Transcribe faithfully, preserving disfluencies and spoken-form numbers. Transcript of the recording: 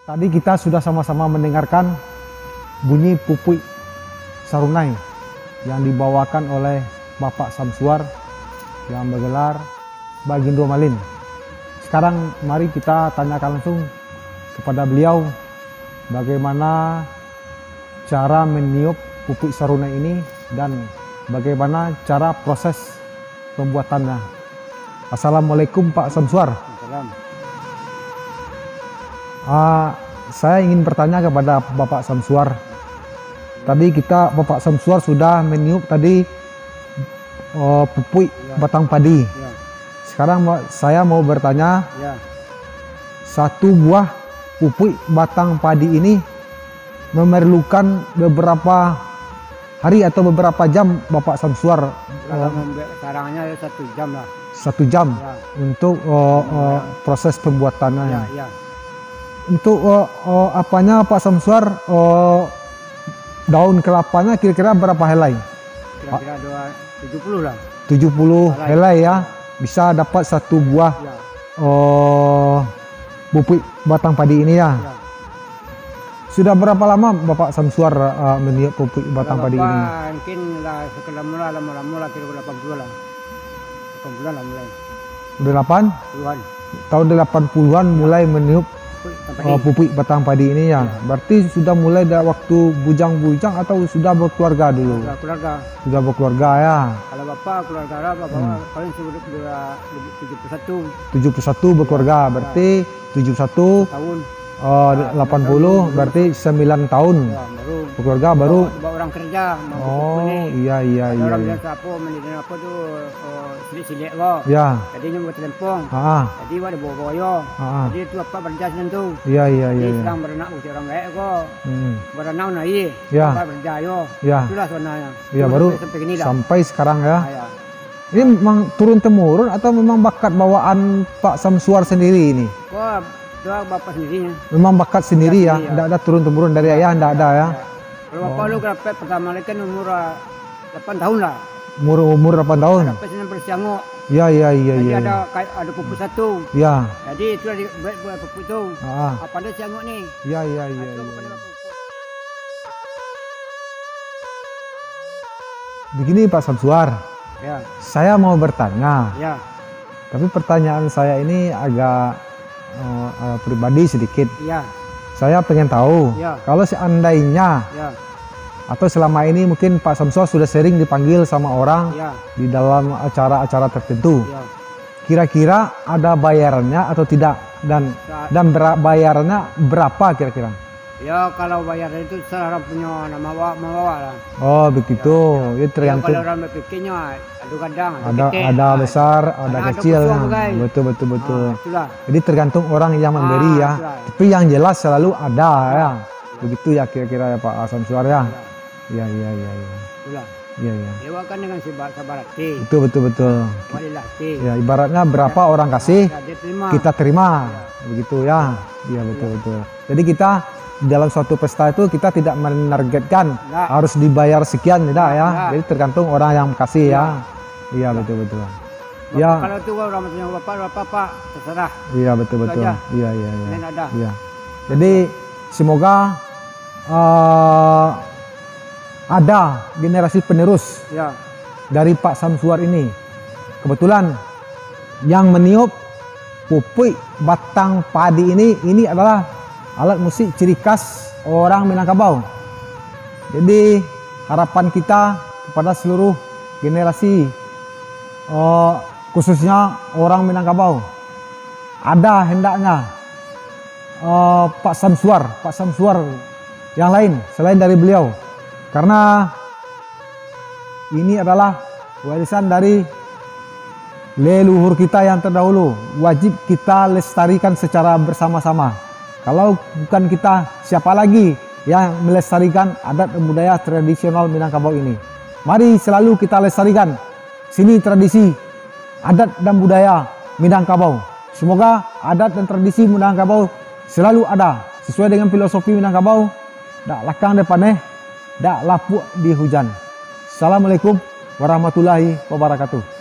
Tadi kita sudah sama-sama mendengarkan bunyi pupuik sarunai yang dibawakan oleh Bapak Samsuar yang bergelar Bagindo Malin. Sekarang mari kita tanyakan langsung kepada beliau bagaimana cara meniup pupuik sarunai ini dan bagaimana cara proses pembuatannya. Assalamualaikum, Pak Samsuar. Salam. Ah, saya ingin bertanya kepada Bapak Samsuar. Tadi kita, Bapak Samsuar sudah meniup tadi, eh, pupuik Ya. batang padi. Ya. Sekarang ma-, saya mau bertanya, Ya. satu buah pupuik batang padi ini memerlukan beberapa hari atau beberapa jam, Bapak Samsuar, Kalau eh, membuat sarangnyo, ya, satu jam lah. satu jam Ya. untuk, eh, eh, Ya. proses pembuatannya. Ya, ya. Untuk, eh, eh, apanya, Pak Samsuar, eh, daun kelapanya kira-kira berapa helai? Kira-kira dua, tujuh puluh lah. Tujuh puluh Helai. helai, ya. Bisa dapat satu buah, Ya. eh, pupuik batang padi ini, ya. Ya. Sudah berapa lama Bapak Samsuar, eh, meniup pupuik batang Kalau padi ini? Bapak mungkin lah sekitar mula, lama-lama lah, kira-kira delapan puluh lah. Delapan puluh lah mulai. Udah delapan? Puluhan. Tahun delapan puluhan Ya. mulai meniup, Pupuik batang padi. eh, pupuik batang padi ini, ya. Ya. Berarti sudah mulai dari waktu bujang-bujang atau sudah berkeluarga dulu? Sudah keluarga. Sudah berkeluarga, ya. Kalau bapak keluarga lah, bapak Hmm. paling sudah dua, tujuh puluh satu. Tujuh puluh satu berkeluarga, Ya. berarti tujuh puluh satu, Tahun. oh, Ah, delapan puluh, sembilan tahun. berarti sembilan tahun. Ya, baru. Berkeluarga baru. Bawa, bawa orang kerja, mau Oh, pupuk ni. iya, iya, Ada iya, orang iya. bilang siapa, mendirikan apa tu, oh, silik-silik ko. Ya. Jadi nyo buat telempong. Ah, ah. Jadi, wak dibawa-bawa yo. Ah, ah. Jadi, tu apa kerja sinan tu. Iya, iya, iya, Jadi, iya. sedang beranak usia orang gaek ko. Hmm. Beranak naik. Ya. Apa kerja yo. Ya. Itulah sebenarnya. Ya, Cuma baru sampai, sampai kini dah. sampai sekarang, ya. Ah, ya. Ini memang turun temurun atau memang bakat bawaan Pak Samsuar sendiri ini? Wah, doa bapak sendiri ya. Memang bakat sendiri Bakat ya, sendiri, ya. ndak ada turun temurun dari Ya, ayah, ndak ya, ada ya. ya. Kalau bapak Oh. lu kerapek pertama kali kan umur, ah, delapan tahun lah. Umur, umur delapan tahun? Kerapek sini bersiangok. Ya, ya, ya, Jadi ya, ada ya. kai-, ada pupuk satu. Ya. Jadi itu dibuat, buat pupuk tu. Ah. Apa ada siangok ni? Ya, ya, ya, Itu ya, kepada ya. bapak pupuk. Begini, Pak Samsuar. Ya. Saya mau bertanya. Ya. Tapi pertanyaan saya ini agak, eh, eh, pribadi sedikit. Ya. Saya pengen tahu, Ya. kalau seandainya Ya. atau selama ini mungkin Pak Samsuar sudah sering dipanggil sama orang Ya. di dalam acara-acara tertentu. Ya. Kira-kira ada bayarannya atau tidak? Dan, Sa- dan bera-, bayarannya berapa kira-kira? Ya, kalau bayar itu terserah orang punya nama awak, mau awak lah. Oh, begitu. Ya, ya. Ya, tergantung. Kalau orang berpikirnya, ada gadang, ada Ada, ketek. ada Ah, besar, ada karena ada kecil, kosong, kan. Betul, betul, betul. Ah, itulah. Jadi, tergantung orang yang memberi, Ah, ya. itulah. Tapi yang jelas selalu ada, Ya. ya. Begitu, ya, kira-kira, ya, Pak Samsuar, ya. Ya. Ya, ya, ya, ya. Itulah. Ya, ya. Dia kan dengan sabar, sabar hati. Betul, betul, betul. Walilah hati. Ya, ibaratnya berapa Ya. orang kasih, Ya, dia terima. kita terima. Ya. Begitu, ya. Ya, betul, Ya. betul. Jadi kita dalam suatu pesta itu kita tidak menargetkan Nggak. harus dibayar sekian, tidak ya. Nggak. Jadi tergantung orang yang kasih ya. Iya. Iya, Iya. betul, betul. Bapak Ya. kalau tu orang punya bapak, bapak, Pak, terserah. Iya, betul, Itu betul. aja. Iya, iya, iya. Lain ada. Iya. Jadi semoga, eh, ada generasi penerus Ya. dari Pak Samsuar ini. Kebetulan yang meniup pupuik batang padi ini, ini adalah alat musik ciri khas orang Minangkabau. Jadi, harapan kita kepada seluruh generasi, eh, khususnya orang Minangkabau, ada hendaknya, eh, Pak Samsuar, Pak Samsuar yang lain selain dari beliau. Karena ini adalah warisan dari leluhur kita yang terdahulu, wajib kita lestarikan secara bersama-sama. Kalau bukan kita, siapa lagi yang melestarikan adat dan budaya tradisional Minangkabau ini? Mari selalu kita lestarikan seni tradisi, adat dan budaya Minangkabau. Semoga adat dan tradisi Minangkabau selalu ada sesuai dengan filosofi Minangkabau, dak lakang dek paneh, dak lapuak di hujan. Assalamualaikum warahmatullahi wabarakatuh.